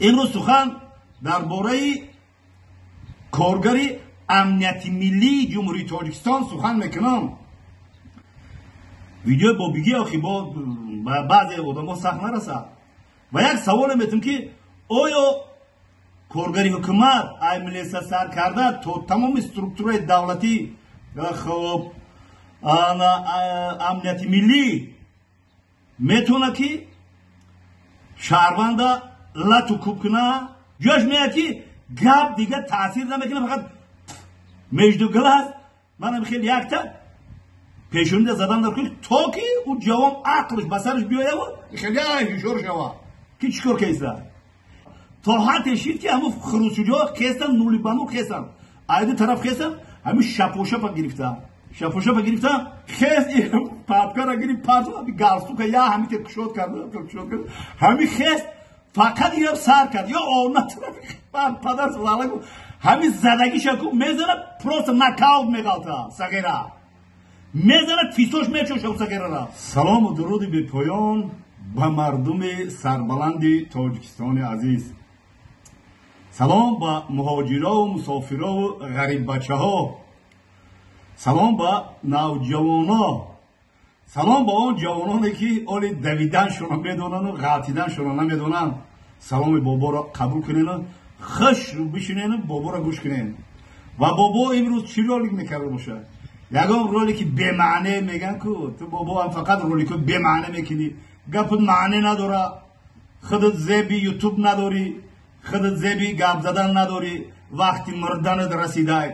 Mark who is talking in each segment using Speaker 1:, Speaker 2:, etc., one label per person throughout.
Speaker 1: Имрӯз сухан дар бораи коргари амнияти миллии Ҷумҳурии Тоҷикистон сухан мекунам. Видеои бобигӣ охи бо баъзе одамо сахт нарасад. Ва як саволе метум, ки оё коргари ҳукумат ай милиса сар карда то тамоми структураи давлатӣ, хоб, амнияти миллӣ метавонад, ки шаҳрванда лату куб куна? Ҷояш меяд, ки гап дига таъсир намекунад, фақат между глаз манам хеле якта пешонида задан дар, то ки ӯ ҷавон ақлш ба сараш биёяву хеле ҳушёр шава, ки чӣ кор кеста. То ҳадде шид, ки ҳамун хурусуҷо хестан, нули ба нул хестан, айду тараф хестан, ҳамин шапошапа гирифта, шапошапа гирифта, хест, папкара гирифт, парту галстука я ҳамин ке кушод кард, кушод кард, ҳамин хест, фақат ира сар кард ё она тарафи падар лала, ҳамин задагиша ку мезана, просто нокаут меғалта. Сағира мезана, фисош мечоша сағирара. Салому дуруди бепоён ба мардуми сарбаланди Тоҷикистони азиз. Салом ба муҳоҷирову мусофирову ғариббачаҳо. Салом ба навҷавоно. Салом ба он ҷавононе, ки оли давиданшонро медонану ғалтиданшонро намедонанд. Саломи боборо қабул кунену хуш бишинену боборо гӯш кунен. Ва бобо имрӯз чӣ ролик мекарда бошад? Ягон ролики бемаъне меган ку ту бобо ҳам фақат роликҳои бемаъне мекунӣ, гапут маъне надора, худат зеби Ютуб надорӣ, худат зеби гап задан надорӣ, вақти мурданат расидай.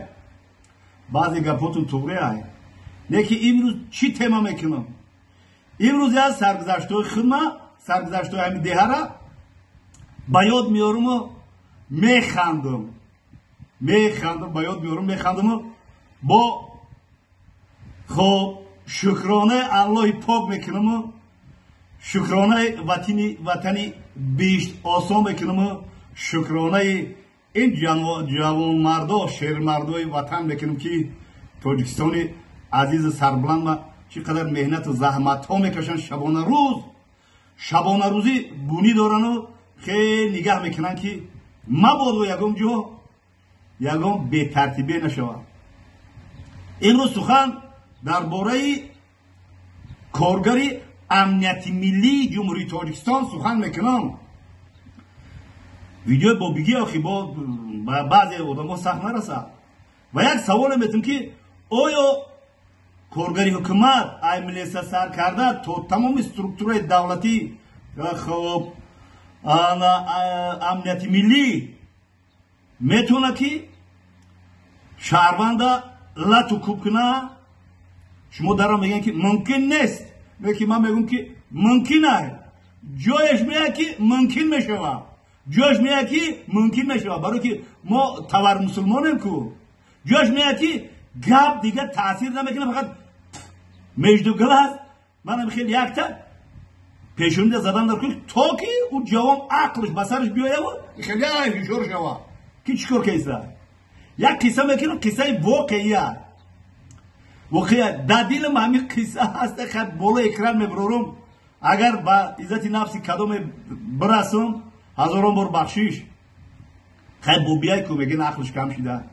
Speaker 1: Баъзе гапотун туғри ай. Лекин имрӯз чӣ тема мекунам? Имрӯз як саргузаштҳои худма, саргузаштҳои ҳамин деҳара ба ёд меоруму механдам, механдам, ба ёд меорум, механдаму бо хоб шукронаи Аллоҳи пок мекунаму шукронаи ватани бишт осон мекунаму шукронаи ин ҷавонмардо, шермардои ватан мекунам, ки Тоҷикистони азизу сарбуланд чӣ қадар меҳнату заҳматҳо мекашанд, шабона рӯз, шабонарӯзӣ бунӣ дорану хеле нигаҳ мекунанд, ки мабодо ягон ҷо ягон бетартибе нашавад. Имрӯз сухан дар бораи коргари амнияти миллии Ҷумҳурии Тоҷикистон сухан мекунам. Видеои бобигӣ охи бо баъзе одамо сахт нарасад. Ва як саволе метум, ки оё коргари ҳукумат ай милиса сар карда то тамоми структураи давлатӣ, хоб, амнияти миллӣ метавонад, ки шаҳрванда лату куб куна? Шумо даро мегӯянд, ки мумкин нест, лекин ман мегӯям, ки мумкин ай. Ҷояш меяд, ки мумкин мешавад, ҷояш меяд, ки мумкин мешавад, барое ки мо тавар мусулмонем ку. Ҷояш меяд, ки гап дига таъсир намекунад, фақат между глаз манам хеле якта пешонида задан дар, то ки ӯ ҷавон ақлш ба сараш биёяву хеле ҳушёр шава, ки чӣ кор кеста. Як қисса мекунам, қиссаи воқеия, воқеа дар дилам ҳамин қисса ҳаста. Хай, боло экран мебарорум. Агар ба иззати нафси кадоме бирасам, ҳазорон бор бахшиш. Хай, бобияй ку, мегин ақлш кам шида,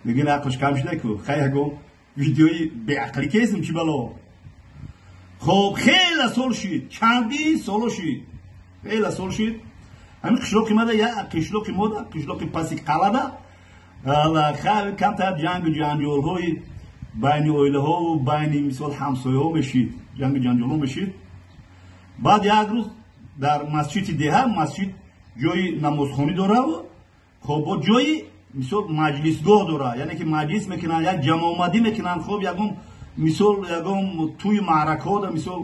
Speaker 1: мегин ақлш кам шида ку. Хай, ягон видеои беақлӣ кесм, чӣ бало. Хоб, хеле сол шид, чандин соло шид, хеле сол шид. Ҳамин қишлоқи мада, я қишлоқи мода, қишлоқи паси қалада камтар ҷангу ҷанҷолҳои байни оилаҳову байни, мисол, ҳамсояҳо мешид, ҷангу ҷанҷолҳо мешид. Баъд як рӯз дар масҷиди деҳа, масҷид ҷои намозхонӣ дораву, хоб, бо ҷои, мисол, маҷлисгоҳ дора, яъне ки маҷлис мекунанд, як ҷамъомадӣ мекунанд. Хоб, ягон, мисол, ягон тӯи маъракаҳо да, мисол,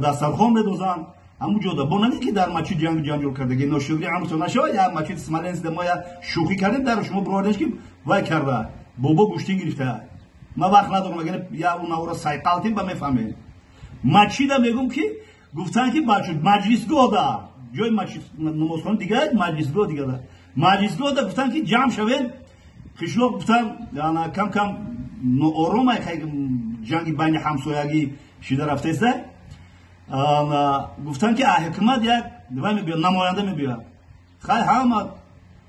Speaker 1: дастархон медозанд ҳамун ҷода. Бо наме ки дар масҷид ҷангу ҷанҷол кардаги ношукри ҳамто нашавад. Як масҷиди Смоленск мо як шӯхӣ кардем, дар шумо бировардем, ки вай карда, бобо гӯштин гирифта. Ман вақт надорам, агар я унавора сайқалтим ба мефаҳмед. Масҷида мегӯм, ки гуфтанд, ки маҷлисгоҳ да, ҷои намозхона дига, маҷлисгоҳ дига да, маҷлисгоҳ да гуфтанд, ки ҷамъ шавед. Қишлоқ гуфтанд кам кам ноором, ҷанги байни ҳамсоягӣ шида рафтеста. Гуфтанд, ки ҳукумат як вай мебиёд, намоянда мебиёд. Хай ҳама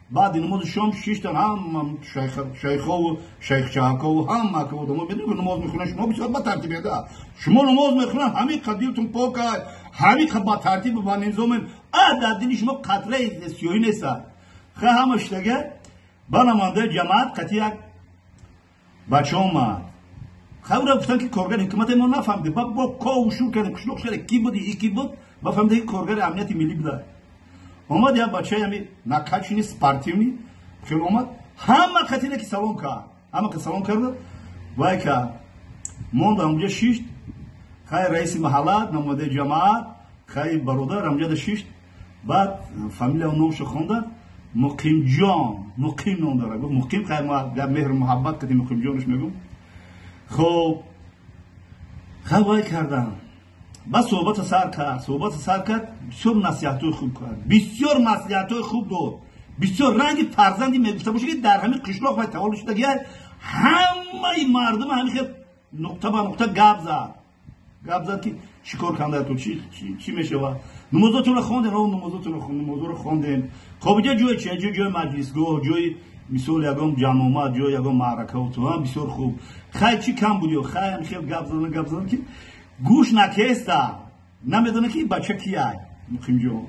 Speaker 1: баъди намози шом шиштан, ҳама шайхову шайхчаҳакову ҳама ки одамо медонед намоз мехонанд, шумо бисёр ба тартибеда. Шумо намоз мехонанд, ҳамин қад дилтун покай, ҳамин қад ба тартибу ба низомен, а дар дили шумо қатраи сиёҳӣ неста. Хай ҳама шиштага ба намояндаи ҷамоат қати як бача омад. Хай ура гуфтанд ки коргари ҳукумате, мо нафаҳмидем. Ба бо кову шур кардем, кушлоқ шуда, ки буди, и ки буд, ба фаҳмида ки коргари амнияти миллӣ буда. Омад як бачаи ҳами накачанный, спортивный хел омад, ҳама қатине ки салом кард, ҳама ки салом карда, вай кард. Монд ҳамҷа шишт, хай раиси маҳалла, намояндаи ҷамоат, хай бародар ҳамҷада шишт, баъд фамилия номшо хонда, Муқимҷон, Муқим ном дорад. Гуфт Муқим, хай ма меҳру муҳаббат кардем, Муқимҷонаш мегум. Хоб, хай вай кардам. Баъд суҳбата сар кард, суҳбата сар кард, бисёр насиҳатҳои хуб кард, бисёр маслиҳатҳои хуб дод, бисёр ранги фарзанди мегуфта боша ки дар ҳамин қишлоқ вай таваллуд шудагӣ, ҳамаи мардум ҳамин хел нуқта ба нуқта гап зад. Гап зад ки чӣ кор канда ту, чӣ мешавад? Намозотонро хондем, о намозотонро намозоро хондем. Хоб иҷа ҷои чи? Ҷои ҷои маҷлисгоҳ, ҷои мисол ягон ҷамъомад, ҷои ягон маърака ту, бисёр хуб. Хай чӣ кам буд ё? Хай ҳамин хел гап задан, гап задан ки гӯш накеста, намедона ки бача кияй, Муқимҷон.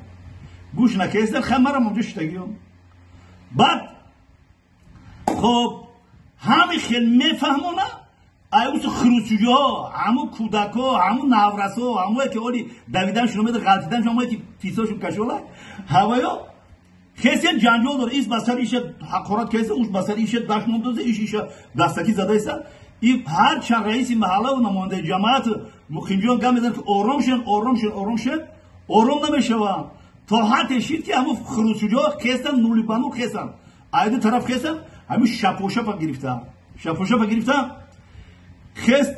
Speaker 1: Гӯш накеста, хай марам онҷо шиштагиём. Баъд хоб ҳамин хел мефаҳмона, ай усу хирӯсуҷоҳо, ҳамун кӯдакҳо, ҳамун наврасо, ҳамое ки оли давиданшон омеда, ғалтиданшон, ҳамое ки фисошон кашола, ҳаваё хесия ҷанҷол дор, ис ба сари иша ҳақорат кеса, уш ба сари иша дашмон доза, иш иша дастакӣ задаиса. И ҳарчанд раиси маҳаллаву намояндаи ҷамоат Муқимҷон гап мезанад ки ором шен, ором шен, ором шен, ором намешаванд. То ҳадде шид ки ҳамун хирӯсуҷоҳо хестан, нули ба нул хестан, ай ду тараф хестан, ҳамин шапошапа гирифтан, шапошапа гирифтан, хест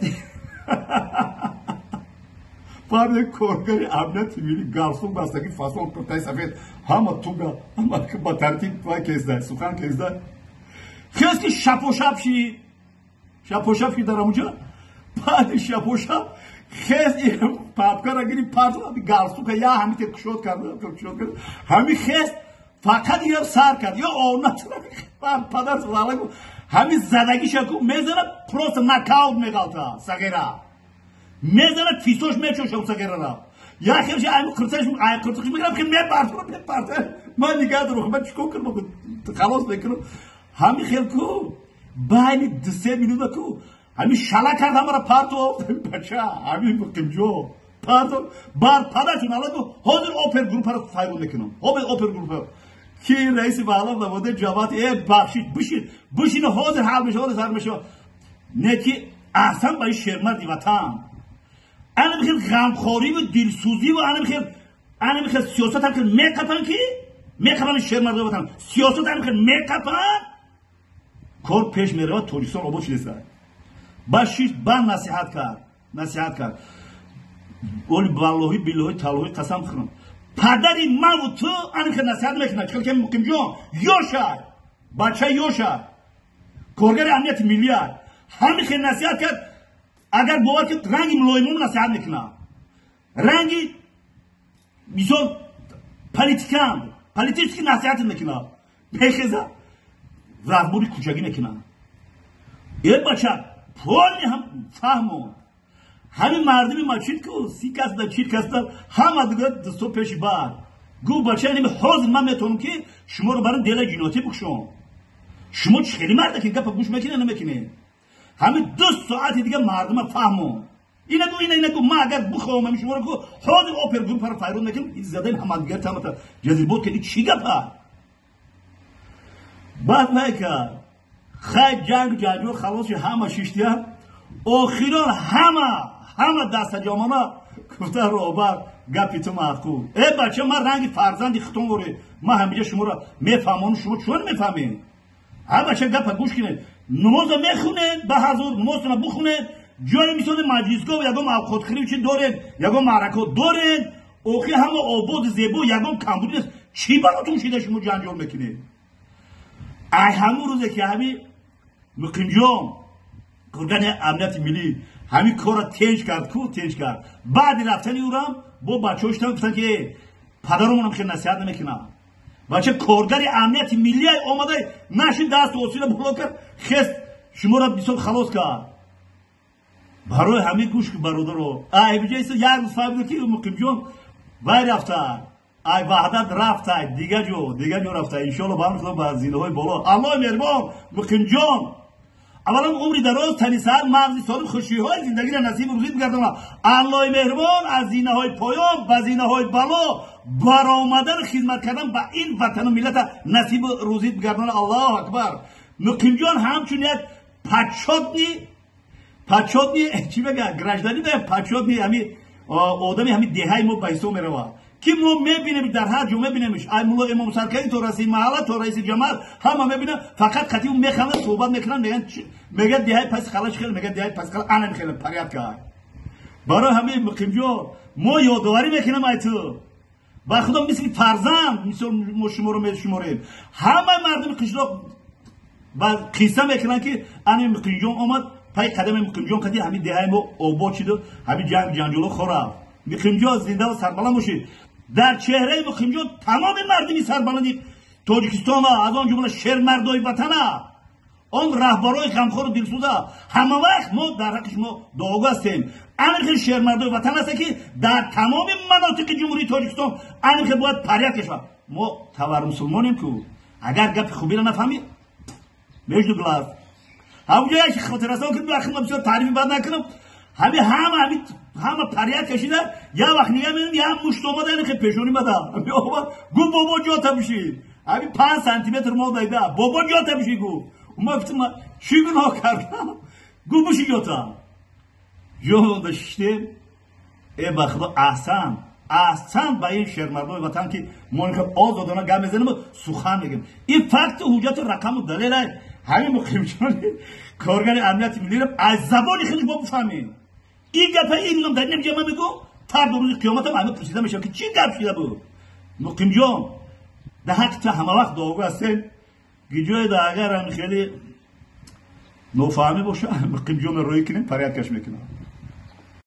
Speaker 1: фарде коргари амнияти миллӣ, галстук бастагӣ, фасон, куртаи сафед, ҳама туга, ҳама ба тартиб вай кезда, сухан кезда, хест ки шапошап шид, шапошап шид дар ҳамунҷа. Баъди шапошап хест папкара гирифт, парту галстука я ҳамин те кушод карда, кушод карда, ҳамин хест фақат ё сар кард, ё онат падар ҳамин задагиша ку мезана, просто нокаут меғалта, сағира мезана, фисош мечоша сағирара. Я хелши ай қирсаш, ай қирсаш мегирам, хел мепартам, мепартам. Ман нигаҳ дорам, ман чикор кунам, халос мекунам. Ҳамин хел ку байни 2-3 минута ку ҳамин шала кард, ҳамара партофт, бача, ҳамин Муқимҷо партофт, бар падаршон ала гуфт, ҳозир опергруппаро файрон мекунам, ҳозир опергруппа ки раиси маҳалла, намояндаи ҷамоат, э бахшид, бишин, бишин, ҳозир ҳал мешава, ҳозир ҳал мешава. Не ки аҳсан ба ин шермарди ватан, анами хел ғамхориву дилсӯзиву анами хел сиёсат ҳам хел меқапанд ки меқапанд шермарди ватан, сиёсат ҳам хел меқапанд, кор пеш меравад, Тоҷикистон обод шудеста. Ба шишт, ба насиҳат кард, насиҳат кард. Оли валлоҳи, биллоҳи, таллоҳи қасам хӯрам, падари манву ту ани хел насиҳат мекунад, чикор ки Муқимҷон ёша, бача ёша, коргари амнияти миллия, ҳамин хел насиҳат кард. Агар бовар ки ранги мулоимон насиҳат мекунад, ранги мисол политикан, политический насиҳат мекунад, мехеза разбори кӯчагӣ мекунад. Э бача полный ҳам фаҳмон, ҳамин мардуми мачид ку 30 кас да, 40 кас да, ҳама дига дасто пеши бар. Гуфт, бача, ними ҳозир ман метавонам ки шуморо барам дела ҷиноятӣ бикушам. Шумо хеле марда ки гапа гӯш мекунед, намекунед? Ҳамин 2 соати дига мардума фаҳмон. Ина гу, ина, ина гу, ман агар бихоҳам ҳамин шуморо ку ҳозир опергруппаро файрон мекунам, задаем ҳамадигар тамата ҷазирбод кардӣ, чӣ гапа? Баъд вай кард, хай ҷанг ҷанҷол халос шуд, ҳама шиштиям, охирон ҳама дастаҷомона гуфта, роҳбар, гапи ту маъқул. Э бача, ман ранги фарзанди хитон воре, ман ҳамиҷа шуморо мефаҳмонам, шумо чун мефаҳмед? Ҳа бача, гапа гӯш кунед, намозо мехунед, ба ҳазур намозтона бихунед, ҷои мисоли маҷлисгоҳ, ягон авқотхӯрӣ чи доред, ягон маърако доред, охир ҳама ободи зебо, ягон камбуди нест, чӣ баротун шида шумо ҷанҷол мекунед? Ай ҳамун рӯзе ки ҳами Муқимҷон коргани амнияти миллӣ ҳамин корро тенҷ кард ку, тенҷ кард, баъди рафтани ӯрам бо бачаҳо шудам, гуфтанд ки падаромонам хел насиҳат намекунад. Бача коргари амнияти миллия омада наши даст осила боло кард, хест шуморо бисёр халос кард. Барои ҳамин гӯш бародаро, ай биҷаиса як рӯз фаҳмидам, ки Муқимҷон вай рафта, ай Ваҳдат рафта, дига ҷо, дига ҷо рафта. Иншоалло, ба ҳамин ба зинаҳои боло. Аллоҳи меҳрибон Муқимҷон аввалан умри дароз, тани саҳат, мағзи солим, хушиҳои зиндагиро насибу рӯзӣ бигардонад. Аллоҳи меҳрибон аз зинаҳои поён ба зинаҳои бало баромадану хизмат кардан ба ин ватану миллата насибу рӯзӣ бигардонад. Аллоҳу акбар. Муқимҷон ҳамчун як почётный, чӣ мега, гражданин, почётный ҳами одами ҳами деҳаи мо ба ҳисоб меравад, ки мо мебинем, дар ҳар ҷо мебинемш, ай мулло имом саркарӣ то раиси маҳалла то раиси ҷамоат ҳама мебинам, фақат қатӣ механданд, суҳбат мекунанд, мегӯянд деҳаи паси хала чӣ хел, мегӯянд деҳаи паси хала ана хеле порядка. Барои ҳамин, Муқимҷон, мо ёдоварӣ мекунам, ай ту ба худо мисли фарзанд мисол мо шуморо мешуморем. Ҳамаи мардуми қишлоқ ба қисса мекунанд, ки ани Муқимҷон омад, пай қадами Муқимҷон қади ҳамин деҳаи мо обод шиду ҳамин ҷанг ҷанҷоло хорафт. Муқимҷон, зиндаву сарбаланд бошед. Дар чеҳраи Муқимҷон тамоми мардуми сарбаланди Тоҷикистона, аз он ҷумла шермардои ватана, он раҳбарои ғамхору дилсӯза, ҳама вақт мо дар ҳаққи шумо дуогӯ ҳастем. Ана хел шермардои ватан ҳаста, ки дар тамоми манотиқи Ҷумҳурии Тоҷикистон ана хел бояд порядка шавад. Мо тавар мусулмонем ку, агар гапи хубиро нафаҳмӣ, между глаз. Ҳамуҷо як хотиррасон кунем, вақт ма бисёр таърифи бад накунам. Ҳами ҳама ҳами ҳама порядка шида, як вақт нига менам, як мушт омада, хел пешонӣ мада гу: «Бобо, ҷота биши». Ҳами 5 сантиметр мо дайда: «Бобо, ҷота биши», гу. Ма гуфтам: «Чӣ гуноҳ кардам?» Гу: «Биши ҷота». Ҷо шиштем. Э, ба худо, аҳсан, аҳсан ба ин шермардои ватан, ки мо озодона гап мезанем, сухан мегӯем. Ин факту ҳуҷҷату рақаму далела. Ҳамин Муқимҷони коргари амнияти миллиро аз забони худаш мо бифаҳмем. Ин гапа ин рӯзам дар ин ҷа ман мегӯм, фард рӯзи қиёматам ҳама пурсида мешавад, ки чӣ гап шида буд. Муқимҷон, дар ҳаққи ту ҳама вақт дуогӯ ҳастем. Гиҷое да агар ҳами хеле нофаҳмӣ боша, Муқимҷонро рӯй кунем, порядкаш мекунам.